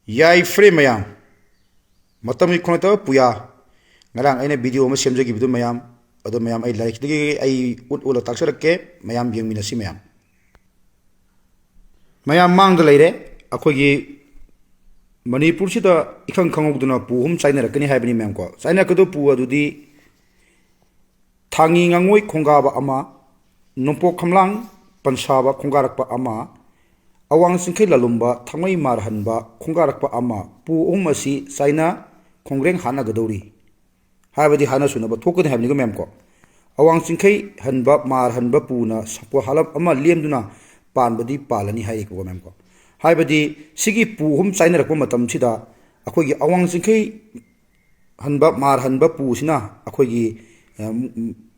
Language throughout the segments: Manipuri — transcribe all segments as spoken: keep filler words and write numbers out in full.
ꯌꯥꯏꯐꯔꯦ ꯃꯌꯥꯝ꯫ ꯃꯇꯝꯒꯤ ꯈꯣꯡꯆꯠꯇ ꯄꯨꯌꯥ꯫ ꯉꯔꯥꯡ ꯑꯩꯅ video ꯑꯃ ꯁꯦꯝꯖꯈꯤꯕꯗꯨ ꯃꯌꯥꯝ, ꯑꯗꯣ ꯃꯌꯥꯝ ꯑꯩ ꯂꯥꯏꯔꯤꯛꯇꯒꯤ ꯑꯩ ꯎꯠ ꯎꯠꯂ ꯇꯥꯛꯆꯔꯛꯀꯦ, ꯃꯌꯥꯝ ꯌꯦꯡꯃꯤꯟꯅꯁꯤ ꯃꯌꯥꯝ꯫ ꯃꯌꯥꯝ ꯃꯥꯡꯗ ꯂꯩꯔꯦ꯫ ꯑꯩꯈꯣꯏꯒꯤ ꯃꯅꯤꯄꯨꯔꯁꯤꯗ ꯏꯈꯪ ꯈꯪꯍꯧꯗꯅ ꯄꯨ ꯑꯍꯨꯝ ꯆꯥꯏꯅꯔꯛꯀꯅꯤ ꯍꯥꯏꯕꯅꯤ ꯃꯌꯥꯝ ꯀꯣ꯫ ꯆꯥꯏꯅꯔꯛꯀꯗꯧꯕ ꯄꯨ ꯑꯗꯨꯗꯤ ꯊꯥꯡꯉꯤ ꯉꯥꯉꯣꯏ ꯈꯣꯡꯒꯥꯕ ꯑꯃ, ꯅꯣꯡꯄꯣꯛ ꯈꯝꯂꯥꯡ ꯄꯟꯁꯥꯕ ꯈꯣꯡꯒꯥꯔꯛꯄ ꯑꯃ, ꯑꯋꯥꯡ ꯆꯤꯡꯈꯩ ꯂꯥꯂꯨꯝꯕ ꯊꯥꯡꯃꯩ ꯃꯥꯔꯍꯟꯕ ꯈꯣꯡꯒꯥꯔꯛꯄ ꯑꯃ, ꯄꯨ ꯑꯍꯨꯝ ꯑꯁꯤ ꯆꯥꯏꯅ ꯈꯣꯡꯒ꯭ꯔꯦꯡ ꯍꯥꯠꯅꯒꯗꯧꯔꯤ꯫ ꯍꯥꯏꯕꯗꯤ ꯍꯥꯠꯅ ꯁꯨꯅꯕ ꯊꯣꯛꯀꯅꯤ ꯍꯥꯏꯕꯅꯤꯀꯣ ꯃꯌꯥꯝ ꯀꯣ꯫ ꯑꯋꯥꯡ ꯆꯤꯡꯈꯩ ꯍꯟꯕ ꯃꯥꯔ ꯍꯟꯕ ꯄꯨꯅ ꯁꯥꯄꯣ ꯍꯥꯂꯞ ꯑꯃ ꯂꯦꯝꯗꯨꯅ ꯄꯥꯟꯕꯗꯤ ꯄꯥꯜꯂꯅꯤ ꯍꯥꯏꯔꯤꯀꯣ ꯃꯌꯥꯝ ꯀꯣ꯫ ꯍꯥꯏꯕꯗꯤ ꯁꯤꯒꯤ ꯄꯨ ꯑꯍꯨꯝ ꯆꯥꯏꯅꯔꯛꯄ ꯃꯇꯝꯁꯤꯗ ꯑꯩꯈꯣꯏꯒꯤ ꯑꯋꯥꯡ ꯆꯤꯡꯈꯩ ꯍꯟꯕ ꯃꯥꯔ ꯍꯟꯕ ꯄꯨꯁꯤꯅ ꯑꯩꯈꯣꯏꯒꯤ, ꯑ,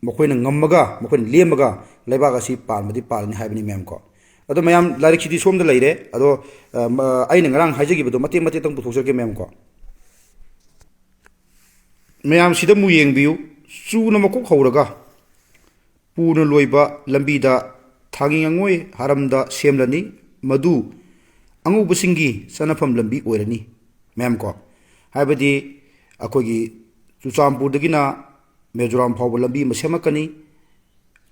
ꯃꯈꯣꯏꯅ ꯉꯝꯃꯒ, ꯃꯈꯣꯏꯅ ꯂꯦꯝꯃꯒ ꯂꯩꯕꯥꯛ ꯑꯁꯤ ꯄꯥꯟꯕꯗꯤ ꯄꯥꯜꯂꯅꯤ ꯍꯥꯏꯕꯅꯤ ꯃꯌꯥꯝ ꯀꯣ꯫ ꯑꯗꯣ ꯃꯌꯥꯝ, ꯂꯥꯏꯔꯤꯛꯁꯤꯗꯤ ꯁꯣꯝꯗ ꯂꯩꯔꯦ꯫ ꯑꯗꯣ, ꯑ, ꯃ-, ꯑꯩꯅ ꯉꯔꯥꯡ ꯍꯥꯏꯖꯈꯤꯕꯗꯣ ꯃꯇꯦꯛ ꯃꯇꯦꯛꯇꯪ ꯄꯨꯊꯣꯛꯆꯔꯛꯀꯦ ꯃꯌꯥꯝ ꯀꯣ꯫ ꯃꯌꯥꯝ ꯁꯤꯗ ꯑꯃꯨꯛ ꯌꯦꯡꯕꯤꯌꯨ꯫ ꯆꯨꯅ ꯃꯀꯣꯛ ꯍꯧꯔꯒ ꯄꯨꯅ ꯂꯣꯏꯕ ꯂꯝꯕꯤꯗ ꯊꯥꯡꯉꯤ ꯉꯥꯉꯣꯏ ꯍꯥꯔꯝꯗ ꯁꯦꯝꯂꯅꯤ꯫ ꯃꯗꯨ ꯑꯉꯧꯕꯁꯤꯡꯒꯤ ꯆꯠꯅꯐꯝ ꯂꯝꯕꯤ ꯑꯣꯏꯔꯅꯤ ꯃꯌꯥꯝ ꯀꯣ꯫ ꯍꯥꯏꯕꯗꯤ ꯑꯩꯈꯣꯏꯒꯤ ꯆꯨꯔꯆꯥꯟꯄꯨꯔꯗꯒꯤꯅ ꯃꯤꯖꯣꯔꯥꯝ ꯐꯥꯎꯕ ꯂꯝꯕꯤ ꯑꯃ ꯁꯦꯝꯃꯛꯀꯅꯤ꯫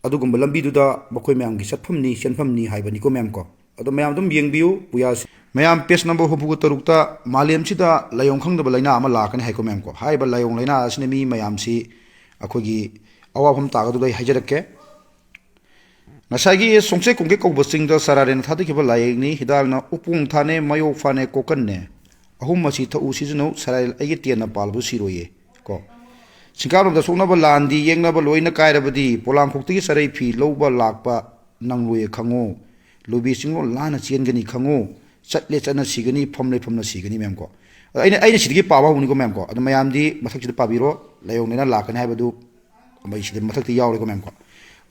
ꯑꯗꯨꯒꯨꯝꯕ ꯂꯝꯕꯤꯗꯨꯗ ꯃꯈꯣꯏ ꯃꯌꯥꯝꯒꯤ ꯆꯠꯐꯝꯅꯤ, ꯆꯦꯟꯐꯝꯅꯤ ꯍꯥꯏꯕꯅꯤꯀꯣ ꯃꯌꯥꯝ ꯀꯣ꯫ ꯑꯗꯣ ꯃꯌꯥꯝ ꯑꯗꯨꯝ ꯌꯦꯡꯕꯤꯌꯨ ꯄꯨꯌꯥꯁꯤ꯫ ꯃꯌꯥꯝ, page number ꯍꯨꯝꯐꯨꯒ ꯇꯔꯨꯛꯇ ꯃꯥꯂꯦꯝꯁꯤꯗ ꯂꯥꯏꯑꯣꯡ ꯈꯪꯗꯕ ꯂꯥꯏꯅꯥ ꯑꯃ ꯂꯥꯛꯀꯅꯤ ꯍꯥꯏꯀꯣ ꯃꯌꯥꯝ ꯀꯣ꯫ ꯍꯥꯏꯔꯤꯕ ꯂꯥꯏꯑꯣꯡ ꯂꯥꯏꯅꯥ ꯑꯁꯤꯅ ꯃꯤ ꯃꯌꯥꯝꯁꯤ ꯑꯩꯈꯣꯏꯒꯤ ꯑꯋꯥꯐꯝ ꯇꯥꯒꯗꯧꯗꯣ ꯑꯩ ꯍꯥꯏꯖꯔꯛꯀꯦ꯫ ꯉꯁꯥꯏꯒꯤ ꯁꯣꯡꯆꯦ ꯀꯣꯡꯒꯦ ꯀꯧꯕ ꯆꯤꯡꯗ ꯆꯔꯥꯔꯦꯟꯅ ꯊꯥꯗꯈꯤꯕ ꯂꯥꯏꯌꯦꯛꯅꯤ꯫ ꯍꯤꯗꯥꯛꯅ ꯎꯄꯣꯡ ꯊꯥꯅꯦ, ꯃꯌꯣꯛ ꯐꯥꯅꯦ, ꯀꯣꯀꯟꯅꯦ꯫ ꯑꯍꯨꯝ ꯑꯁꯤ ꯊꯛꯎ ꯁꯤꯖꯤꯟꯅꯧ, ꯁꯔꯥꯏ ꯑꯩꯒꯤ ꯇꯦꯟꯅ ꯄꯥꯜꯂꯕꯁꯨ ꯁꯤꯔꯣꯏꯌꯦ ꯀꯣ꯫ ꯁꯤꯡꯀꯥꯞꯂꯣꯝꯗ ꯁꯣꯛꯅꯕ ꯂꯥꯟꯗꯤ ꯌꯦꯛꯅꯕ ꯂꯣꯏꯅ ꯀꯥꯏꯔꯕꯗꯤ, ꯄꯣꯂꯥꯡꯈꯣꯛꯇꯒꯤ ꯆꯔꯩ ꯐꯤ ꯂꯧꯕ ꯂꯥꯛꯄ ꯅꯪꯂꯣꯏꯌꯦ ꯈꯪꯉꯨ꯫ ꯂꯣꯏꯕꯤ ꯆꯤꯡꯂꯣꯟ ꯂꯥꯟꯅ ꯆꯦꯟꯒꯅꯤ ꯈꯪꯉꯨ꯫ ꯆꯠꯂꯦ ꯆꯠꯅ ꯁꯤꯒꯅꯤ, ꯐꯝꯂꯦ ꯐꯝꯅ ꯁꯤꯒꯅꯤ ꯃꯌꯥꯝ ꯀꯣ꯫ ꯑꯗꯣ ꯑꯩꯅ, ꯑꯩꯅ ꯁꯤꯗꯒꯤ ꯄꯥꯕ ꯍꯧꯕꯅꯤꯀꯣ ꯃꯌꯥꯝ ꯀꯣ꯫ ꯑꯗꯣ ꯃꯌꯥꯝꯗꯤ ꯃꯊꯛꯁꯤꯗ ꯄꯥꯕꯤꯔꯣ, ꯂꯥꯏꯑꯣꯡ ꯂꯥꯏꯅꯥ ꯂꯥꯛꯀꯅꯤ ꯍꯥꯏꯕꯗꯨ ꯃꯩꯁꯤꯗ ꯃꯊꯛꯇ ꯌꯥꯎꯔꯤꯀꯣ ꯃꯌꯥꯝ ꯀꯣ꯫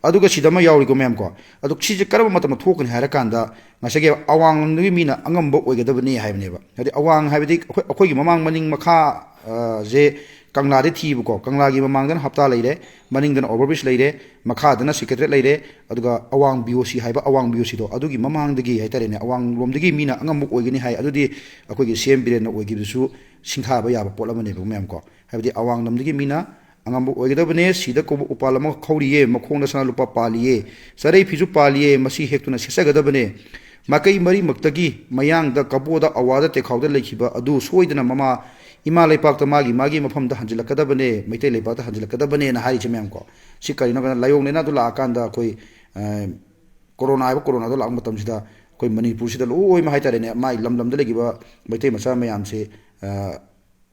ꯑꯗꯨꯒ ꯁꯤꯗ ꯑꯃ ꯌꯥꯎꯔꯤꯀꯣ ꯃꯌꯥꯝ ꯀꯣ꯫ ꯑꯗꯣ ꯁꯤꯁꯦ ꯀꯔꯝꯕ ꯃꯇꯝꯗ ꯊꯣꯛꯀꯅꯤ ꯍꯥꯏꯔꯀꯥꯟꯗ, ꯉꯁꯥꯏꯒꯤ ꯑꯋꯥꯡ ꯂꯝꯗꯒꯤ ꯃꯤꯅ ꯑꯉꯝꯕ ꯑꯣꯏꯒꯗꯕꯅꯤ ꯍꯥꯏꯕꯅꯦꯕ꯫ ꯍꯥꯏꯗꯤ ꯑꯋꯥꯡ ꯍꯥꯏꯕꯗꯤ ꯑꯩꯈꯣꯏ, ꯑꯩꯈꯣꯏꯒꯤ ꯃꯃꯥꯡ ꯃꯅꯤꯡ ꯃꯈꯥ, ꯑ, ꯁꯦ ꯀꯪꯂꯥꯗꯤ ꯊꯤꯕꯀꯣ, ꯀꯪꯂꯥꯒꯤ ꯃꯃꯥꯡꯗꯅ ꯍꯞꯇꯥ ꯂꯩꯔꯦ, ꯃꯅꯤꯡꯗꯅ ꯑꯣꯚꯔ ꯕ꯭ꯔꯤꯖ ꯂꯩꯔꯦ, ꯃꯈꯥꯗꯅ ꯁꯦꯀ꯭ꯔꯦꯇꯔꯤꯌꯦꯠ ꯂꯩꯔꯦ, ꯑꯗꯨꯒ ꯑꯋꯥꯡ ꯕꯤ ꯑꯣ ꯁꯤ ꯍꯥꯏꯕ ꯑꯋꯥꯡ ꯕꯤ ꯑꯣ ꯁꯤꯗꯣ, ꯑꯗꯨꯒꯤ ꯃꯃꯥꯡꯗꯒꯤ ꯍꯥꯏꯇꯥꯔꯦꯅꯦ, ꯑꯋꯥꯡꯂꯣꯝꯗꯒꯤ ꯃꯤꯅ ꯑꯉꯝꯕ ꯑꯣꯏꯒꯅꯤ ꯍꯥꯏ꯫ ꯑꯗꯨꯗꯤ ꯑꯩꯈꯣꯏꯒꯤ ꯁꯤ ꯑꯦꯝ ꯕꯤꯔꯦꯟꯅ ꯑꯣꯏꯈꯤꯕꯗꯨꯁꯨ ꯁꯤꯡꯊꯥꯕ ꯌꯥꯕ ꯄꯣꯠ ꯑꯃꯅꯦꯕ ꯃꯌꯥꯝ ꯀꯣ꯫ ꯍꯥꯏꯕꯗꯤ ꯑꯋꯥꯡꯂꯣꯝꯗꯒꯤ ꯃꯤꯅ ꯑꯉꯝꯕ ꯑꯣꯏꯒꯗꯕꯅꯦ꯫ ꯁꯤꯗ ꯀꯧꯕ ꯎꯄꯥꯜ ꯑꯃ ꯍꯧꯔꯤꯌꯦ, ꯃꯈꯣꯡꯗ ꯁꯅꯥ ꯂꯨꯄꯥ ꯄꯥꯜꯂꯤꯌꯦ, ꯆꯔꯩ ꯐꯤꯖꯨ ꯄꯥꯜꯂꯤꯌꯦ, ꯃꯁꯤ ꯍꯦꯛꯇꯨꯅ ꯁꯦꯠꯆꯒꯗꯕꯅꯦ꯫ ꯃꯥꯏꯀꯩ ꯃꯔꯤꯃꯛꯇꯒꯤ ꯃꯌꯥꯡꯗ, ꯀꯕꯣꯗ, ꯑꯋꯥꯗ, ꯇꯦꯈꯥꯎꯗ ꯂꯩꯈꯤꯕ ꯑꯗꯨ ꯁꯣꯏꯗꯅ ꯃꯃꯥ ꯏꯃꯥ ꯂꯩꯄꯥꯛꯇ ꯃꯥꯒꯤ ꯃꯥꯒꯤ ꯃꯐꯝꯗ ꯍꯟꯖꯤꯜꯂꯛꯀꯗꯕꯅꯦ, ꯃꯩꯇꯩ ꯂꯩꯄꯥꯛꯇ ꯍꯟꯖꯤꯜꯂꯛꯀꯗꯕꯅꯦꯅ ꯍꯥꯏꯔꯤꯁꯦ ꯃꯌꯥꯝ ꯀꯣ꯫ ꯁꯤ ꯀꯔꯤꯅꯣ ꯀꯥꯏꯅ, ꯂꯥꯏꯑꯣꯡ ꯂꯥꯏꯅꯥꯗꯨ ꯂꯥꯛꯑꯀꯥꯟꯗ ꯑꯩꯈꯣꯏ, ꯑ, ꯀꯣꯔꯣꯅꯥ ꯍꯥꯏꯕ ꯀꯣꯔꯣꯅꯥꯗꯣ ꯂꯥꯛꯄ ꯃꯇꯝꯁꯤꯗ ꯑꯩꯈꯣꯏ ꯃꯅꯤꯄꯨꯔꯁꯤꯗ ꯂꯣꯏꯅ ꯍꯥꯏꯇꯥꯔꯦꯅꯦ, ꯃꯥꯏ ꯂꯝ ꯂꯝꯗ ꯂꯩꯈꯤꯕ ꯃꯩꯇꯩ ꯃꯆꯥ ꯃꯌꯥꯝꯁꯦ, ꯑ,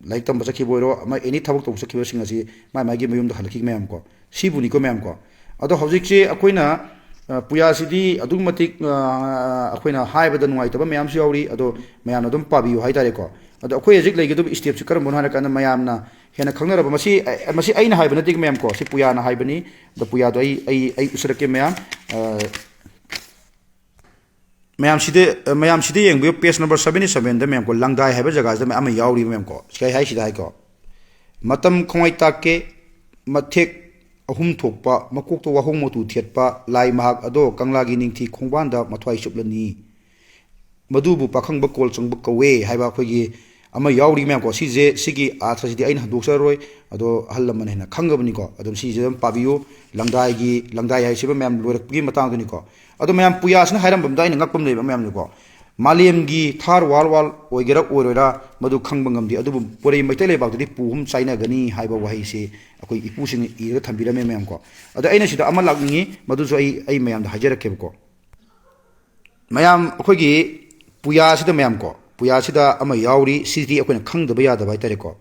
ꯂꯥꯏꯔꯤꯛ ꯇꯝꯕ ꯆꯠꯈꯤꯕ ꯑꯣꯏꯔꯣ, ꯑꯃ ꯑꯦꯅꯤ ꯊꯕꯛ ꯇꯧꯕ ꯆꯠꯈꯤꯕꯁꯤꯡ ꯑꯁꯤ ꯃꯥꯏ ꯃꯥꯏꯒꯤ ꯃꯌꯨꯝꯗ ꯍꯜꯂꯛꯈꯤꯕ ꯃꯌꯥꯝ ꯀꯣ꯫ ꯁꯤꯕꯨꯅꯤꯀꯣ ꯃꯌꯥꯝ ꯀꯣ꯫ ꯑꯗꯣ ꯍꯧꯖꯤꯛꯁꯦ ꯑꯩꯈꯣꯏꯅ, ꯑ, ꯄꯨꯌꯥꯁꯤꯗꯤ ꯑꯗꯨꯛꯀꯤ ꯃꯇꯤꯛ, ꯑ, ꯑꯩꯈꯣꯏꯅ ꯍꯥꯏꯕꯗ ꯅꯨꯡꯉꯥꯏꯇꯕ ꯃꯌꯥꯝꯁꯨ ꯌꯥꯎꯔꯤ꯫ ꯑꯗꯣ ꯃꯌꯥꯝꯅ ꯑꯗꯨꯝ ꯄꯥꯕꯤꯌꯨ ꯍꯥꯏꯇꯥꯔꯦꯀꯣ꯫ ꯑꯗꯣ ꯑꯩꯈꯣꯏ ꯍꯧꯖꯤꯛ ꯂꯩꯒꯗꯕ ꯁ꯭ꯇꯦꯞꯁꯤ ꯀꯔꯝꯕꯅꯣ ꯍꯥꯏꯔꯀꯥꯟꯗ, ꯃꯌꯥꯝꯅ ꯍꯦꯟꯅ ꯈꯪꯅꯔꯕ, ꯃꯁꯤ, ꯑ, ꯃꯁꯤ ꯑꯩꯅ ꯍꯥꯏꯕ ꯅꯠꯇꯦ ꯃꯌꯥꯝ ꯀꯣ, ꯁꯤ ꯄꯨꯌꯥꯅ ꯍꯥꯏꯕꯅꯤ꯫ ꯑꯗꯣ ꯄꯨꯌꯥꯗꯣ ꯑꯩ, ꯑꯩ, ꯑꯩ ꯎꯠꯆꯔꯛꯀꯦ ꯃꯌꯥꯝ꯫ ꯑ, ꯃꯌꯥꯝꯁꯤꯗ, ꯃꯌꯥꯝꯁꯤꯗ ꯌꯦꯡꯕꯤꯌꯨ, ꯄꯦꯖ ꯅꯝꯕꯔ ꯁꯕꯦꯟꯇꯤ ꯁꯕꯦꯟꯗ ꯃꯌꯥꯝ ꯀꯣ, ꯂꯪꯗꯥꯏ ꯍꯥꯏꯕ ꯖꯒꯥꯁꯤꯗ ꯃꯌꯥꯝ ꯑꯃ ꯌꯥꯎꯔꯤꯕ ꯃꯌꯥꯝ ꯀꯣ꯫ ꯁꯤ ꯀꯩ ꯍꯥꯏ ꯁꯤꯗ ꯍꯥꯏꯀꯣ, "ꯃꯇꯝ ꯈꯣꯡꯉꯥꯏ ꯇꯥꯛꯀꯦ, ꯃꯊꯦꯛ ꯑꯍꯨꯝ ꯊꯣꯛꯄ, ꯃꯀꯣꯛꯇ ꯋꯥꯍꯣꯡ ꯃꯇꯨ ꯊꯦꯠꯄ, ꯂꯥꯏ ꯃꯍꯥꯛ ꯑꯗꯣ ꯀꯪꯂꯥꯒꯤ ꯅꯤꯡꯊꯤ ꯈꯣꯡꯕꯥꯟꯗ ꯃꯊ꯭ꯋꯥꯏ ꯆꯨꯞꯂꯅꯤ꯫ ꯃꯗꯨꯕꯨ ꯄꯥꯈꯪꯕ ꯀꯣꯜ ꯆꯪꯕ ꯀꯧꯋꯦ" ꯍꯥꯏꯕ ꯑꯩꯈꯣꯏꯒꯤ ꯑꯃ ꯌꯥꯎꯔꯤ ꯃꯌꯥꯝ ꯀꯣ꯫ ꯁꯤꯁꯦ, ꯁꯤꯒꯤ ꯑꯥꯔꯊꯁꯤꯗꯤ ꯑꯩꯅ ꯍꯟꯗꯣꯛꯆꯔꯔꯣꯏ, ꯑꯗꯣ ꯑꯍꯜ ꯂꯃꯟ ꯍꯦꯟꯅ ꯈꯪꯉꯕꯅꯤꯀꯣ꯫ ꯑꯗꯨꯝ ꯁꯤꯁꯦ ꯑꯗꯨꯝ ꯄꯥꯕꯤꯌꯨ꯫ ꯂꯪꯗꯥꯏꯒꯤ, ꯂꯪꯗꯥꯏ ꯍꯥꯏꯁꯤꯕ ꯃꯌꯥꯝ ꯂꯣꯏꯔꯛꯄꯒꯤ ꯃꯇꯥꯡꯗꯨꯅꯤꯀꯣ꯫ ꯑꯗꯣ ꯃꯌꯥꯝ ꯄꯨꯌꯥꯁꯤꯅ ꯍꯥꯏꯔꯝꯕ ꯑꯝꯗ ꯑꯩꯅ ꯉꯛꯄ ꯑꯃ ꯂꯩꯕ ꯃꯌꯥꯝꯅꯤꯀꯣ꯫ "ꯃꯥꯂꯦꯝꯒꯤ ꯊꯥꯔ ꯋꯥꯔꯜ ꯋꯥꯔ ꯑꯣꯏꯒꯦꯔꯥ ꯑꯣꯏꯔꯣꯏꯔꯥ ꯃꯗꯨ ꯈꯪꯕ ꯉꯝꯗꯦ, ꯑꯗꯨꯕꯨ ꯄꯣꯔꯩ ꯃꯩꯇꯩ ꯂꯩꯕꯥꯛꯇꯗꯤ ꯄꯨ ꯑꯍꯨꯝ ꯆꯥꯏꯅꯒꯅꯤ" ꯍꯥꯏꯕ ꯋꯥꯍꯩꯁꯤ ꯑꯩꯈꯣꯏ ꯏꯄꯨꯁꯤꯡꯅ ꯏꯔꯒ ꯊꯝꯕꯤꯔꯝꯃꯦ ꯃꯌꯥꯝ ꯀꯣ꯫ ꯑꯗꯣ ꯑꯩꯅ ꯁꯤꯗ ꯑꯃ ꯂꯥꯛꯅꯤꯡꯉꯤ, ꯃꯗꯨꯁꯨ ꯑꯩ, ꯑꯩ ꯃꯌꯥꯝꯗ ꯍꯥꯏꯖꯔꯛꯀꯦꯕꯀꯣ꯫ ꯃꯌꯥꯝ ꯑꯩꯈꯣꯏꯒꯤ ꯄꯨꯌꯥꯁꯤꯗ ꯃꯌꯥꯝ ꯀꯣ, ꯄꯨꯌꯥꯁꯤꯗ ꯑꯃ ꯌꯥꯎꯔꯤ, ꯁꯤꯗꯤ ꯑꯩꯈꯣꯏꯅ ꯈꯪꯗꯕ ꯌꯥꯗꯕ ꯍꯥꯏꯇꯥꯔꯦꯀꯣ꯫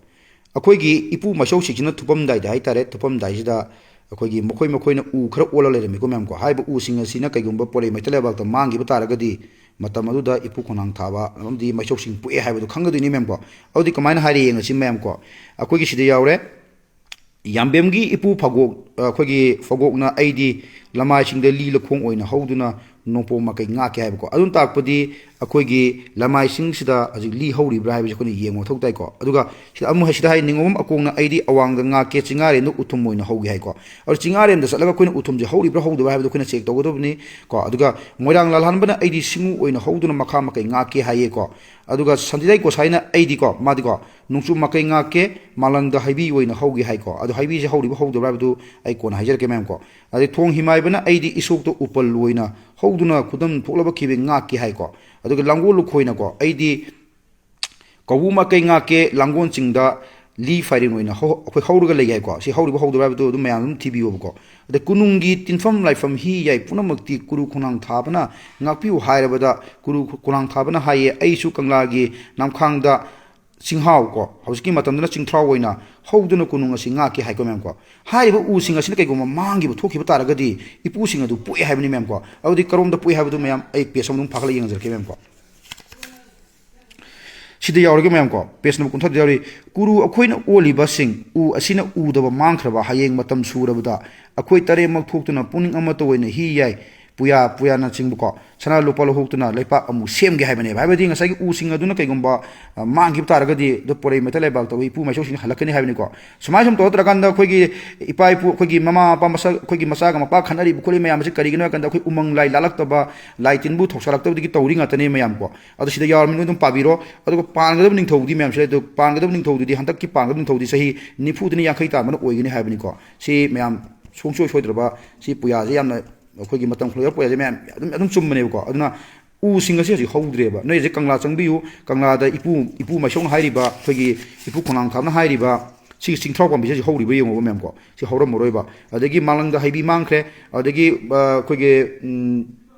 ꯑꯩꯈꯣꯏꯒꯤ ꯏꯄꯨ ꯃꯩꯁꯧꯁꯤꯡꯁꯤꯅ ꯊꯨꯞꯄꯝꯗꯥꯏꯗ ꯍꯥꯏꯇꯥꯔꯦ, ꯊꯨꯞꯄꯝꯗꯥꯏꯁꯤꯗ ꯑꯩꯈꯣꯏꯒꯤ ꯃꯈꯣꯏ ꯃꯈꯣꯏꯅ ꯎ ꯈꯔ ꯑꯣꯜꯂ ꯂꯩꯔꯝꯃꯤꯀꯣ ꯃꯌꯥꯝ ꯀꯣ꯫ ꯍꯥꯏꯔꯤꯕ ꯎꯁꯤꯡ ꯑꯁꯤꯅ ꯀꯩꯒꯨꯝꯕ ꯄꯣꯔꯩ ꯃꯩꯇꯩ ꯂꯩꯕꯥꯛꯇ ꯃꯥꯡꯈꯤꯕ ꯇꯥꯔꯒꯗꯤ, ꯃꯇꯝ ꯑꯗꯨꯗ ꯏꯄꯨ ꯈꯣꯡꯅꯥꯡ ꯊꯥꯕ ꯑꯃꯗꯤ ꯃꯩꯁꯧꯁꯤꯡ ꯄꯣꯛꯑꯦ ꯍꯥꯏꯕꯗꯣ ꯈꯪꯒꯗꯣꯏꯅꯤ ꯃꯌꯥꯝ ꯀꯣ꯫ ꯑꯗꯨꯗꯤ ꯀꯃꯥꯏꯅ ꯍꯥꯏꯔꯦ ꯌꯦꯡꯉꯁꯤ ꯃꯌꯥꯝ ꯀꯣ꯫ ꯑꯩꯈꯣꯏꯒꯤ ꯁꯤꯗ ꯌꯥꯎꯔꯦ, "ꯌꯥꯝꯕꯦꯝꯒꯤ ꯏꯄꯨ ꯐꯥꯒꯣꯛ, ꯑꯩꯈꯣꯏꯒꯤ ꯐꯧꯒꯣꯛꯅ ꯑꯩꯗꯤ ꯂꯃꯥꯏꯁꯤꯡꯗ ꯂꯤ ꯂꯈꯣꯡ ꯑꯣꯏꯅ ꯍꯧꯗꯨꯅ ꯅꯣꯡꯄꯣꯛ ꯃꯥꯏꯀꯩ ꯉꯥꯛꯀꯦ ꯍꯥꯏꯕꯀꯣ꯫ ꯑꯗꯨꯅ ꯇꯥꯛꯄꯗꯤ ꯑꯩꯈꯣꯏꯒꯤ ꯂꯃꯥꯏꯁꯤꯡꯁꯤꯗ ꯍꯧꯖꯤꯛ ꯂꯤ ꯍꯧꯔꯤꯕ꯭ꯔꯥ ꯍꯥꯏꯕꯁꯤ ꯑꯩꯈꯣꯏꯅ ꯌꯦꯡꯕ ꯃꯊꯧ ꯇꯥꯏꯀꯣ꯫ ꯑꯗꯨꯒ ꯁꯤꯗ ꯑꯃꯨꯛ ꯁꯤꯗ ꯍꯥꯏ, ꯅꯤꯉꯣꯝꯕꯝ ꯑꯀꯣꯡꯅ ꯑꯩꯗꯤ ꯑꯋꯥꯡꯗ ꯉꯥꯛꯀꯦ, ꯆꯤꯡꯉꯥꯔꯦꯟꯗ ꯎꯊꯨꯝ ꯑꯣꯏꯅ ꯍꯧꯒꯦ ꯍꯥꯏꯀꯣ꯫ ꯑꯗꯣ ꯆꯤꯡꯉꯥꯔꯦꯟꯗ ꯆꯠꯂꯒ ꯑꯩꯈꯣꯏꯅ ꯎꯊꯨꯝꯁꯦ ꯍꯧꯔꯤꯕ꯭ꯔꯥ ꯍꯧꯗꯕ꯭ꯔꯥ ꯍꯥꯏꯕꯗꯣ ꯑꯩꯈꯣꯏꯅ ꯆꯦꯛ ꯇꯧꯒꯗꯕꯅꯤ ꯀꯣ꯫ ꯑꯗꯨꯒ ꯃꯣꯏꯔꯥꯡ ꯂꯥꯜꯍꯟꯕꯅ ꯑꯩꯗꯤ ꯁꯤꯡꯎ ꯑꯣꯏꯅ ꯍꯧꯗꯨꯅ ꯃꯈꯥ ꯃꯥꯏꯀꯩ ꯉꯥꯛꯀꯦ ꯍꯥꯏꯌꯦꯀꯣ꯫ ꯑꯗꯨꯒ ꯁꯟꯗꯤꯗꯥꯏ ꯒꯣꯁꯥꯏꯅ ꯑꯩꯗꯤꯀꯣ, ꯃꯥꯗꯤꯀꯣ, ꯅꯣꯡꯆꯨꯞ ꯃꯥꯏꯀꯩ ꯉꯥꯛꯀꯦ, ꯃꯥꯂꯪꯗ ꯍꯩꯕꯤ ꯑꯣꯏꯅ ꯍꯧꯒꯦ ꯍꯥꯏꯀꯣ꯫ ꯑꯗꯣ ꯍꯩꯕꯤꯁꯦ ꯍꯧꯔꯤꯕ ꯍꯧꯗꯕ꯭ꯔꯥ ꯍꯥꯏꯕꯗꯨ ꯑꯩ ꯀꯣꯟꯅ ꯍꯥꯏꯖꯔꯛꯀꯦ ꯃꯌꯥꯝ ꯀꯣ꯫ ꯑꯗꯩ ꯊꯣꯡ ꯍꯤꯃꯥꯏꯕꯅ ꯑꯩꯗꯤ ꯏꯁꯣꯛꯇ ꯎꯄꯜ ꯑꯣꯏꯅ ꯍꯧꯗꯨꯅ ꯈꯨꯗꯝ ꯊꯣꯛꯂꯕ ꯈꯤꯕꯦꯛ ꯉꯥꯛꯀꯦ ꯍꯥꯏꯀꯣ꯫ ꯑꯗꯨꯒ ꯂꯥꯡꯒꯣꯜ ꯂꯨꯈꯣꯏꯅꯀꯣ, ꯑꯩꯗꯤ ꯀꯧꯕ꯭ꯔꯨ ꯃꯥꯏꯀꯩ ꯉꯥꯛꯀꯦ, ꯂꯥꯡꯒꯣꯜ ꯆꯤꯡꯗ ꯂꯤ ꯐꯥꯏꯔꯦꯟ ꯑꯣꯏꯅ ꯍꯧ-, ꯑꯩꯈꯣꯏ ꯍꯧꯔꯒ ꯂꯩ ꯍꯥꯏꯀꯣ꯫ ꯁꯤ ꯍꯧꯔꯤꯕ ꯍꯧꯗꯕ꯭ꯔꯥ ꯍꯥꯏꯕꯗꯨ ꯑꯗꯨꯝ ꯃꯌꯥꯝ ꯑꯗꯨꯝ ꯊꯤꯕꯤꯌꯣꯕꯀꯣ꯫ ꯑꯗ ꯀꯣꯅꯨꯡꯒꯤ ꯇꯤꯟꯐꯝ ꯂꯥꯏꯐꯝ ꯍꯤ ꯌꯥꯏ ꯄꯨꯝꯅꯃꯛꯇꯤ ꯀꯨꯔꯨ ꯈꯣꯡꯅꯥꯡ ꯊꯥꯕꯅ ꯉꯥꯛꯄꯤꯌꯨ ꯍꯥꯏꯔꯕꯗ ꯀꯨꯔꯨ ꯈꯣꯡꯅꯥꯡ ꯊꯥꯕꯅ ꯍꯥꯏꯌꯦ, ꯑꯩꯁꯨ ꯀꯪꯂꯥꯒꯤ ꯅꯝꯈꯥꯡꯗ ꯆꯤꯡꯍꯥꯎ ꯀꯣ, ꯍꯧꯖꯤꯛꯀꯤ ꯃꯇꯝꯗꯅ ꯆꯤꯡꯊ꯭ꯔꯥꯎ ꯑꯣꯏꯅ ꯍꯧꯗꯨꯅ ꯀꯣꯅꯨꯡ ꯑꯁꯤ ꯉꯥꯛꯀꯦ ꯍꯥꯏꯀꯣ ꯃꯌꯥꯝ ꯀꯣ꯫ ꯍꯥꯏꯔꯤꯕ ꯎꯁꯤꯡ ꯑꯁꯤꯅ ꯀꯩꯒꯨꯝꯕ ꯃꯥꯡꯈꯤꯕ ꯊꯣꯛꯈꯤꯕ ꯇꯥꯔꯒꯗꯤ ꯏꯄꯨꯁꯤꯡ ꯑꯗꯨ ꯄꯣꯛꯑꯦ ꯍꯥꯏꯕꯅꯤ ꯃꯌꯥꯝ ꯀꯣ꯫ ꯑꯗꯨꯗꯤ ꯀꯔꯣꯝꯗ ꯄꯣꯛꯑꯦ ꯍꯥꯏꯕꯗꯨ ꯃꯌꯥꯝ ꯑꯩ ꯄꯦꯖ ꯑꯃ ꯑꯗꯨꯝ ꯐꯥꯒꯠꯂ ꯌꯦꯡꯖꯔꯛꯀꯦ ꯃꯌꯥꯝ ꯀꯣ꯫ ꯁꯤꯗ ꯌꯥꯎꯔꯒꯦ ꯃꯌꯥꯝ ꯀꯣ, ꯄꯦꯖ ꯅꯝꯕꯔ ꯀꯨꯟꯊ꯭ꯔꯥꯗ ꯌꯥꯎꯔꯤ꯫ ꯀꯨꯔꯨ ꯑꯩꯈꯣꯏꯅ ꯑꯣꯜꯂꯤꯕꯁꯤꯡ ꯎ ꯑꯁꯤꯅ ꯎꯗꯕ ꯃꯥꯡꯈ꯭ꯔꯕ ꯍꯌꯦꯡ ꯃꯇꯝ ꯁꯨꯔꯕꯗ ꯑꯩꯈꯣꯏ ꯇꯔꯦꯠꯃꯛ ꯊꯣꯛꯇꯨꯅ ꯄꯨꯛꯅꯤꯡ ꯑꯃꯠꯇ ꯑꯣꯏꯅ ꯍꯤ ꯌꯥꯏ, ꯄꯨꯌꯥ, ꯄꯨꯌꯥꯅꯆꯤꯡꯕꯀꯣ, ꯁꯅꯥ ꯂꯨꯄꯥ ꯂꯧꯊꯣꯛꯇꯨꯅ ꯂꯩꯄꯥꯛ ꯑꯃꯨꯛ ꯁꯦꯝꯒꯦ ꯍꯥꯏꯕꯅꯦꯕ꯫ ꯍꯥꯏꯕꯗꯤ ꯉꯁꯥꯏꯒꯤ ꯎꯁꯤꯡ ꯑꯗꯨꯅ ꯀꯩꯒꯨꯝꯕ, ꯑ, ꯃꯥꯡꯈꯤꯕ ꯇꯥꯔꯒꯗꯤ ꯑꯗꯨ ꯄꯣꯔꯩ ꯃꯩꯇꯩ ꯂꯩꯕꯥꯛꯇ ꯑꯩꯈꯣꯏ ꯏꯄꯨ ꯃꯥꯏꯁꯣꯛꯁꯤꯡ ꯍꯜꯂꯛꯀꯅꯤ ꯍꯥꯏꯕꯅꯤꯀꯣ꯫ ꯁꯨꯃꯥꯏꯅ ꯁꯨꯝ ꯇꯧꯔꯛꯇ꯭ꯔꯀꯥꯟꯗ ꯑꯩꯈꯣꯏꯒꯤ ꯏꯄꯥ ꯏꯄꯨ, ꯑꯩꯈꯣꯏꯒꯤ ꯃꯃꯥ ꯃꯄꯥ ꯃꯁꯛ, ꯑꯩꯈꯣꯏꯒꯤ ꯃꯆꯥꯒ ꯃꯄꯥ ꯈꯠꯅꯔꯤꯕ ꯈꯣꯠꯂꯤ ꯃꯌꯥꯝ ꯑꯁꯤ ꯀꯔꯤꯒꯤꯅꯣ ꯍꯥꯏ ꯀꯥꯟꯗ ꯑꯩꯈꯣꯏ ꯎꯃꯪ ꯂꯥꯏ ꯂꯥꯜꯂꯛꯇꯕ, ꯂꯥꯏ ꯇꯤꯟꯕꯨ ꯊꯧꯁꯥꯔꯛꯇꯕꯗꯒꯤ ꯇꯧꯔꯤ ꯉꯥꯛꯇꯅꯦ ꯃꯌꯥꯝ ꯀꯣ꯫ ꯑꯗꯣ ꯁꯤꯗ ꯌꯥꯎꯔꯕꯅꯤꯅ ꯑꯗꯨꯝ ꯄꯥꯕꯤꯔꯣ꯫ ꯑꯗꯨꯒ ꯄꯥꯟꯒꯗꯕ ꯅꯤꯡꯊꯧꯗꯤ ꯃꯌꯥꯝꯁꯦ, ꯑꯗꯨ ꯄꯥꯟꯒꯗꯕ ꯅꯤꯡꯊꯧꯗꯨꯗꯤ ꯍꯟꯗꯛꯀꯤ ꯄꯥꯟꯒꯗꯕ ꯅꯤꯡꯊꯧꯗꯤ ꯆꯍꯤ ꯅꯤꯐꯨꯗꯅ ꯌꯥꯡꯈꯩ ꯇꯥꯟꯕꯅ ꯑꯣꯏꯒꯅꯤ ꯍꯥꯏꯕꯅꯤꯀꯣ꯫ ꯁꯤ ꯃꯌꯥꯝ ꯁꯨꯡꯁꯣꯏ ꯁꯣꯏꯗ꯭ꯔꯕ, ꯁꯤ ꯄꯨꯌꯥꯁꯦ ꯌꯥꯝꯅ ꯑꯩꯈꯣꯏꯒꯤ ꯃꯇꯝ ꯈꯨꯂꯣꯏꯕ ꯄꯨꯌꯥꯁꯦ ꯃꯌꯥꯝ ꯑꯗꯨꯝ, ꯑꯗꯨꯝ ꯆꯨꯝꯕꯅꯦꯕꯀꯣ꯫ ꯑꯗꯨꯅ ꯎꯁꯤꯡ ꯑꯁꯤ ꯍꯧꯖꯤꯛ ꯍꯧꯗ꯭ꯔꯦꯕ꯫ ꯅꯣꯏ ꯍꯧꯖꯤꯛ ꯀꯪꯂꯥ ꯆꯪꯕꯤꯌꯨ, ꯀꯪꯂꯥꯗ ꯏꯄꯨ, ꯏꯄꯨ ꯃꯥꯏꯁꯣꯡꯅ ꯍꯥꯏꯔꯤꯕ, ꯑꯩꯈꯣꯏꯒꯤ ꯏꯄꯨ ꯈꯣꯡꯅꯥꯡ ꯊꯥꯕꯅ ꯍꯥꯏꯔꯤꯕ ꯁꯤꯒꯤ ꯆꯤꯡꯊ꯭ꯔꯥꯎ ꯄꯥꯝꯕꯤꯁꯦ ꯍꯧꯖꯤꯛ ꯍꯧꯔꯤꯕ ꯌꯦꯡꯉꯣꯕ ꯃꯌꯥꯝ ꯀꯣ꯫ ꯁꯤ ꯍꯧꯔꯝꯃꯔꯣꯏꯕ꯫ ꯑꯗꯒꯤ ꯃꯥꯂꯪꯗ ꯍꯩꯕꯤ ꯃꯥꯡꯈ꯭ꯔꯦ, ꯑꯗꯒꯤ, ꯑ, ꯑꯩꯈꯣꯏꯒꯤ, ꯎꯝ,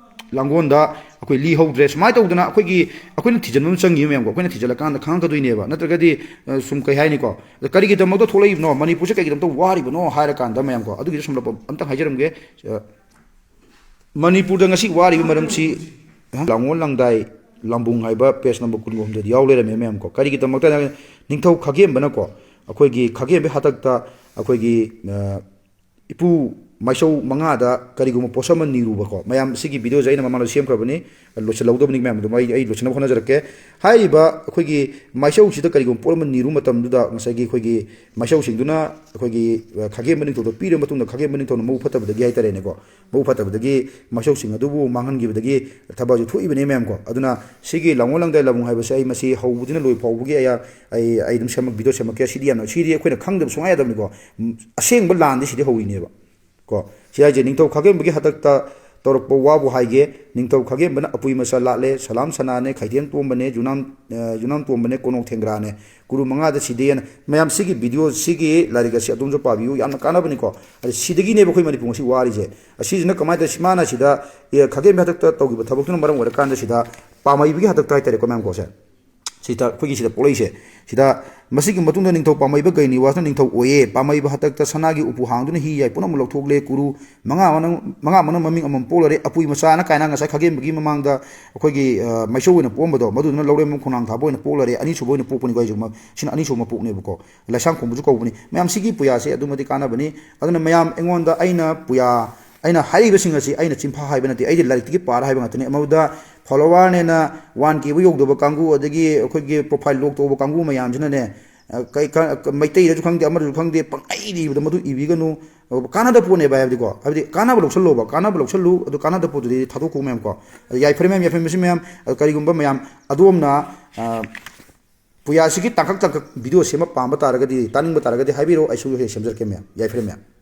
ꯂꯥꯡꯒꯣꯜꯗ ꯑꯩꯈꯣꯏ ꯂꯤ ꯍꯧꯗ꯭ꯔꯦ꯫ ꯁꯨꯃꯥꯏꯅ ꯇꯧꯗꯅ ꯑꯩꯈꯣꯏꯒꯤ, ꯑꯩꯈꯣꯏꯅ ꯊꯤꯖꯤꯟꯕ ꯑꯃ ꯆꯪꯉꯤꯕ ꯃꯌꯥꯝ ꯀꯣ꯫ ꯑꯩꯈꯣꯏꯅ ꯊꯤꯖꯤꯜꯂꯀꯥꯟꯗ ꯈꯪꯉꯛꯀꯗꯣꯏꯅꯦꯕ꯫ ꯅꯠꯇ꯭ꯔꯒꯗꯤ, ꯑ, ꯁꯨꯝ ꯀꯩ ꯍꯥꯏꯅꯤꯀꯣ, ꯑꯗ ꯀꯔꯤꯒꯤꯗꯃꯛꯇ ꯊꯣꯛꯂꯛꯏꯕꯅꯣ, ꯃꯅꯤꯄꯨꯔꯁꯦ ꯀꯔꯤꯒꯤꯗꯃꯛꯇ ꯋꯥꯔꯤꯕꯅꯣ ꯍꯥꯏꯔꯀꯥꯟꯗ ꯃꯌꯥꯝ ꯀꯣ, ꯑꯗꯨꯒꯤꯁꯨ ꯁꯝꯂꯞꯄ ꯑꯝꯇꯪ ꯍꯥꯏꯖꯔꯝꯒꯦ꯫ ꯑ, ꯃꯅꯤꯄꯨꯔꯗ ꯉꯁꯤ ꯋꯥꯔꯤꯕ ꯃꯔꯝꯁꯤ, ꯂꯥꯡꯒꯣꯜ ꯂꯪꯗꯥꯏ ꯂꯥꯝꯕꯨꯡ ꯍꯥꯏꯕ ꯄꯦꯖ ꯅꯝꯕꯔ ꯀꯨꯟꯒ ꯍꯨꯝꯗꯣꯏꯗ ꯌꯥꯎ ꯂꯩꯔꯝꯃꯦ ꯃꯌꯥꯝ ꯀꯣ꯫ ꯀꯔꯤꯒꯤꯗꯃꯛꯇ ꯍꯥꯏꯔꯒ ꯅꯤꯡꯊꯧ ꯈꯥꯒꯦꯝꯕꯅꯀꯣ, ꯑꯩꯈꯣꯏꯒꯤ ꯈꯥꯒꯦꯝꯕꯒꯤ ꯍꯥꯛꯇꯛꯇ ꯑꯩꯈꯣꯏꯒꯤ, ꯑ, ꯏꯄꯨ ꯃꯥꯏꯁꯧ ꯃꯉꯥꯗ ꯀꯔꯤꯒꯨꯝꯕ ꯄꯣꯠꯁꯛ ꯑꯃ ꯅꯤꯔꯨꯕꯀꯣ꯫ ꯃꯌꯥꯝ, ꯁꯤꯒꯤ ꯚꯤꯗꯤꯑꯣꯁꯦ ꯑꯩꯅ ꯃꯃꯥꯡꯗ ꯁꯦꯝꯈ꯭ꯔꯕꯅꯤ, ꯂꯣꯏꯁꯤꯜꯍꯧꯗꯕꯅꯤ ꯃꯌꯥꯝ, ꯑꯗꯨꯝ ꯑꯩ, ꯑꯩ ꯂꯣꯏꯁꯤꯟꯅꯕ ꯍꯣꯠꯅꯖꯔꯛꯀꯦ꯫ ꯍꯥꯏꯔꯤꯕ ꯑꯩꯈꯣꯏꯒꯤ ꯃꯥꯏꯁꯧꯁꯤꯗ ꯀꯔꯤꯒꯨꯝꯕ ꯄꯣꯠ ꯑꯃ ꯅꯤꯔꯨꯕ ꯃꯇꯝꯗꯨꯗ, ꯉꯁꯥꯏꯒꯤ ꯑꯩꯈꯣꯏꯒꯤ ꯃꯥꯏꯁꯧꯁꯤꯡꯗꯨꯅ ꯑꯩꯈꯣꯏꯒꯤ, ꯑ, ꯈꯥꯒꯦꯝꯕ ꯅꯤꯡꯊꯧꯗ ꯄꯤꯔꯕ ꯃꯇꯨꯡꯗ, ꯈꯥꯒꯦꯝꯕ ꯅꯤꯡꯊꯧꯅ ꯃꯕꯨꯛ ꯐꯠꯇꯕꯗꯒꯤ ꯍꯥꯏꯇꯥꯔꯦꯅꯦꯀꯣ, ꯃꯕꯨꯛ ꯐꯠꯇꯕꯗꯒꯤ ꯃꯥꯏꯁꯧꯁꯤꯡ ꯑꯗꯨꯕꯨ ꯃꯥꯡꯍꯟꯈꯤꯕꯗꯒꯤ ꯊꯕꯛ ꯑꯁꯤ ꯊꯣꯛꯏꯕꯅꯦ ꯃꯌꯥꯝꯀꯣ꯫ ꯑꯗꯨꯅ ꯁꯤꯒꯤ ꯂꯥꯡꯒꯣꯜ ꯂꯥꯡꯗꯥꯏ ꯂꯥꯕꯨꯡ ꯍꯥꯏꯕꯁꯦ ꯑꯩ ꯃꯁꯤ ꯍꯧꯕꯗꯨꯅ ꯂꯣꯏ ꯐꯥꯎꯕꯒꯤ ꯑꯩ, ꯑꯩ, ꯑꯩ ꯑꯗꯨꯝ ꯁꯦꯝꯃꯛ-, ꯚꯤꯗꯤꯑꯣ ꯁꯦꯝꯃꯛꯀꯦ꯫ ꯁꯤꯗꯤ ꯌꯥꯝꯅ, ꯁꯤꯗꯤ ꯑꯩꯈꯣꯏꯅ ꯈꯪꯗꯕ ꯁꯨꯡꯌꯥ ꯌꯥꯗꯕꯅꯤꯀꯣ꯫ ꯎꯝ, ꯑꯁꯦꯡꯕ ꯂꯥꯟꯗꯤ ꯁꯤꯗꯤ ꯍꯧꯔꯤꯅꯦꯕ꯫ ꯀꯣ, ꯁꯤ ꯍꯥꯏꯁꯦ ꯅꯤꯡꯊꯧ ꯈꯥꯒꯦꯝꯕꯒꯤ ꯍꯥꯛꯇꯛꯇ ꯇꯧꯔꯛꯄ ꯋꯥꯕꯨ ꯍꯥꯏꯒꯦ꯫ ꯅꯤꯡꯊꯧ ꯈꯥꯒꯦꯝꯕꯅ ꯑꯄꯨꯏ ꯃꯆꯥ ꯂꯥꯠꯂꯦ, ꯁꯂꯥꯝ ꯁꯅꯥꯅꯦ, ꯈꯩꯗꯦꯝ ꯇꯣꯝꯕꯅꯦ, ꯌꯨꯅꯥꯝ, ꯑ, ꯌꯨꯅꯥꯝ ꯇꯣꯝꯕꯅꯦ, ꯀꯣꯅꯣꯛ ꯊꯦꯡꯒ꯭ꯔꯥꯅꯦ, ꯀꯨꯔꯨ ꯃꯉꯥꯗ ꯁꯤꯗꯦꯅ꯫ ꯃꯌꯥꯝ, ꯁꯤꯒꯤ ꯚꯤꯗꯤꯑꯣ, ꯁꯤꯒꯤ ꯂꯥꯏꯔꯤꯛ ꯑꯁꯤ ꯑꯗꯣꯝꯁꯨ ꯄꯥꯕꯤꯌꯨ, ꯌꯥꯝꯅ ꯀꯥꯟꯅꯕꯅꯤꯀꯣ꯫ ꯑꯗ ꯁꯤꯗꯒꯤꯅꯦꯕ ꯑꯩꯈꯣꯏ ꯃꯅꯤꯄꯨꯔ ꯉꯁꯤ ꯋꯥꯔꯤꯁꯦ꯫ ꯑꯁꯤꯁꯤꯅ ꯀꯃꯥꯏꯅ ꯇꯧ-, ꯃꯥꯅ ꯁꯤꯗ, ꯑꯦ, ꯈꯥꯒꯦꯝꯕ ꯍꯥꯛꯇꯛꯇ ꯇꯧꯈꯤꯕ ꯊꯕꯛꯇꯨꯅ ꯃꯔꯝ ꯑꯣꯏꯔꯀꯥꯟꯗ ꯁꯤꯗ ꯄꯥꯝꯍꯩꯕꯒꯤ ꯍꯥꯛꯇꯛꯇ ꯍꯥꯏꯇꯥꯔꯦꯀꯣ ꯃꯌꯥꯝꯀꯣ, ꯁꯦ꯫ ꯁꯤꯗ ꯑꯩꯈꯣꯏꯒꯤ ꯁꯤꯗ ꯄꯣꯛꯂꯛꯏꯁꯦ꯫ ꯁꯤꯗ ꯃꯁꯤꯒꯤ ꯃꯇꯨꯡꯗ ꯅꯤꯡꯊꯧ ꯄꯥꯝꯍꯩꯕ ꯒꯩꯅꯤꯋꯥꯁꯅ ꯅꯤꯡꯊꯧ ꯑꯣꯏꯌꯦ꯫ ꯄꯥꯝꯍꯩꯕ ꯍꯥꯛꯇꯛꯇ ꯁꯅꯥꯒꯤ ꯎꯄꯨ ꯍꯥꯡꯗꯨꯅ ꯍꯤ ꯌꯥꯏ ꯄꯨꯝꯅꯃꯛ ꯂꯧꯊꯣꯛꯂꯦ꯫ ꯀꯨꯔꯨ ꯃꯉꯥ ꯑꯃꯅ, ꯃꯉꯥ ꯑꯃꯅ ꯃꯃꯤꯡ ꯑꯃꯃꯝ ꯄꯣꯛꯂꯔꯦ꯫ ꯑꯄꯨꯏ ꯃꯆꯥꯅ ꯀꯥꯏꯅ ꯉꯁꯥꯏ ꯈꯥꯒꯦꯝꯕꯒꯤ ꯃꯃꯥꯡꯗ ꯑꯩꯈꯣꯏꯒꯤ, ꯑ, ꯃꯥꯏꯁꯧ ꯑꯣꯏꯅ ꯄꯣꯛꯑꯝꯕꯗꯣ, ꯃꯗꯨꯗꯨꯅ ꯂꯧꯔꯦꯝꯕꯝ ꯈꯣꯡꯅꯥꯡ ꯊꯥꯕ ꯑꯣꯏꯅ ꯄꯣꯛꯂꯔꯦ꯫ ꯑꯅꯤꯁꯨꯕ ꯑꯣꯏꯅ ꯄꯣꯛꯄꯅꯤꯀꯣ ꯑꯩꯁꯨ꯫ ꯁꯤꯅ ꯑꯅꯤꯁꯨꯕ ꯃꯄꯣꯛꯅꯦꯕꯀꯣ꯫ ꯂꯥꯏꯁꯥꯡ ꯈꯣꯡꯕꯁꯨ ꯀꯧꯕꯅꯤ꯫ ꯃꯌꯥꯝ, ꯁꯤꯒꯤ ꯄꯨꯌꯥꯁꯦ ꯑꯗꯨꯛ ꯃꯇꯤꯛ ꯀꯥꯟꯅꯕꯅꯤ꯫ ꯑꯗꯨꯅ ꯃꯌꯥꯝ, ꯑꯩꯉꯣꯟꯗ ꯑꯩꯅ ꯄꯨꯌꯥ, ꯑꯩꯅ ꯍꯥꯏꯔꯤꯕꯁꯤꯡ ꯑꯁꯤ ꯑꯩꯅ ꯆꯤꯟꯐꯥ ꯍꯥꯏꯕ ꯅꯠꯇꯦ, ꯑꯩꯗꯤ ꯂꯥꯏꯔꯤꯛꯇꯒꯤ ꯄꯥꯔ ꯍꯥꯏꯕ ꯉꯥꯛꯇꯅꯤ꯫ ꯃꯗꯨꯗ follower-ꯅꯦꯅ one K ꯕꯨ ꯌꯧꯗꯕ ꯀꯥꯡꯕꯨ, ꯑꯗꯒꯤ ꯑꯩꯈꯣꯏꯒꯤ profile lock ꯇꯧꯕ ꯀꯥꯡꯕꯨ ꯃꯌꯥꯝꯁꯤꯅꯅꯦ, ꯑ, ꯀꯩ-, ꯀ-, ꯀ-, ꯃꯩꯇꯩꯗꯁꯨ ꯈꯪꯗꯦ, ꯑꯃꯗꯁꯨ ꯈꯪꯗꯦ, ꯄꯪꯏꯗ ꯏꯕꯗ ꯃꯗꯨ ꯏꯕꯤꯒꯅꯨ꯫ ꯑ, ꯀꯥꯟꯅꯗꯕ ꯄꯣꯠꯅꯦꯕ ꯍꯥꯏꯕꯗꯤꯀꯣ, ꯍꯥꯏꯕꯗꯤ ꯀꯥꯟꯅꯕ ꯂꯧꯁꯜꯂꯣꯕ, ꯀꯥꯟꯅꯕ ꯂꯧꯁꯜꯂꯨ, ꯑꯗꯨ ꯀꯥꯟꯅꯗꯕ ꯄꯣꯠꯇꯨꯗꯤ ꯊꯥꯗꯣꯛꯈꯣ ꯃꯌꯥꯝ ꯀꯣ꯫ ꯑꯗ ꯌꯥꯏꯐꯔꯦ ꯃꯌꯥꯝ, ꯌꯥꯏꯐꯔꯦ ꯃꯁꯤ ꯃꯌꯥꯝ, ꯑ, ꯀꯔꯤꯒꯨꯝꯕ ꯃꯌꯥꯝ ꯑꯗꯣꯝꯅ, ꯑ, ꯄꯨꯌꯥꯁꯤꯒꯤ ꯇꯥꯡꯀꯛ ꯇꯥꯡꯀꯛ video ꯁꯦꯝꯕ ꯄꯥꯝꯕ ꯇꯥꯔꯒꯗꯤ, ꯇꯥꯅꯤꯡꯕ ꯇꯥꯔꯒꯗꯤ ꯍꯥꯏꯕꯤꯔꯛꯑꯣ, ꯑꯩꯁꯨ ꯍꯦꯛ ꯁꯦꯝꯖꯔꯛꯀꯦ ꯃꯌꯥꯝ꯫ ꯌꯥꯏꯐꯔꯦ ꯃꯌꯥꯝ꯫